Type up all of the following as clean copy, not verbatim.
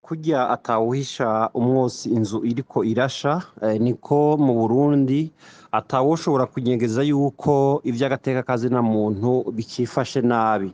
Kurya atawuhisha umwotsi inzu iriko irasha, niko mu Burundi atawoshobora kunyegeza yuko ivy'agateka kazina muntu bicifashe nabi.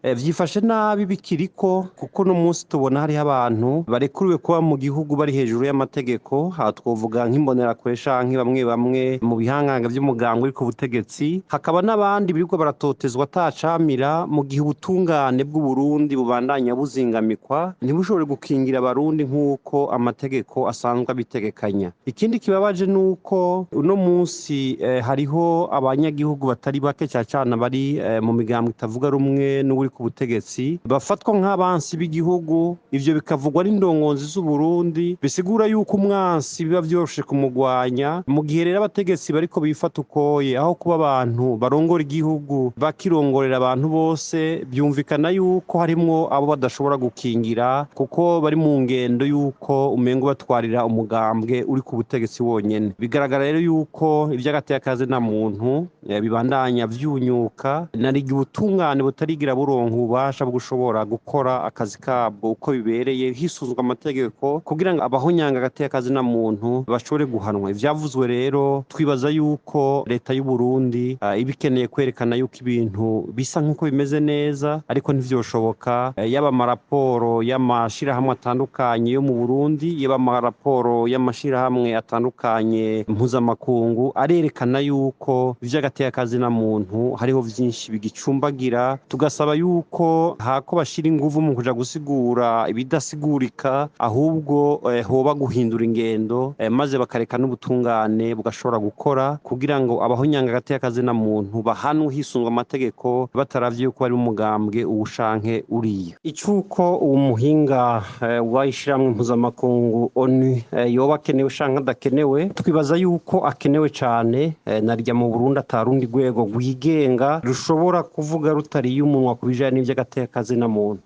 Vyifashe nabi bikiriko kuko uno munsi tubona hariho abantu barekuriwe kuba mu gihugu bari hejuru y'amategeko, aha twovuga nk'imbonerakure canke bamwe bamwe mu bihangange vy'umugambwe uri ku butegetsi, hakaba n'abandi biriko baratotezwa atacamira mu gihe ubutungane bw'Uburundi bubandanya buzingamikwa, ntibushobore gukingira abarundi nk'uko amategeko asanzwe abitegekanya. Ikindi kibabaje nuko uno munsi hariho abanyagihugu batari bake cane cane bari mu migambwe itavuga rumwe n'uwuri ku butegetsi, bafatwa nk'abansi b'igihugu, ivyo bikavugwa n'indongozi z'Uburundi, bisigura yuko umwansi biba vyoroshe kumugwanya, mu gihe rero abategetsi bariko bifata ukoye, aho kuba abantu barongora igihugu bakirongorera abantu bose, vyumvikana yuko harimwo abo badashobora gukingira kuko bari mu ngendo yuko umengo batwarira umugambwe uri ku butegetsi wonyene. Bigaragara rero yuko ivy'agateka kazina muntu bibandanya vyunyuka, narirya ubutungane butarigira buronka ububasha bwo gushobora gukora akazi kabwo uko bibereye hisunzwe amategeko kugira ngo abahonyanga agateka kazina muntu bashobore guhanwa. Ivyavuzwe rero twibaza yuko leta y'u Burundi iba ikeneye kwerekana yuko ibintu bisa nk'uko bimeze neza, ariko ntivyoshoboka, yaba amaraporo y'amashirahamwe atandukanye yo mu Burundi, yaba amaraporo y'amashirahamwe atandukanye mpuzamakungu arerekana yuko ivy'agateka kazina muntu hariho vyinshi bigicumbagira, tugasaba yuko hako bashira inguvu mu kuja gusigura ibidasigurika, ahubwo hoba guhindura ingendo, maze bakareka n'ubutungane bugashobora gukora kugira ngo abahonyanga agateka kazina muntu bahanwe hisunzwe amategeko bataravye yuko bari umugambwe uwushanke uriya. Icuko uwo muhinga w'ishirahamwe mpuzamakungu ONU yoba akenewe canke adakenewe, twibaza yuko akenewe cane, narirya mu Burundi atarundi rwego rwigenga rushobora kuvuga rutariye umunwa ku bijanye n'ivy'agateka kazina muntu.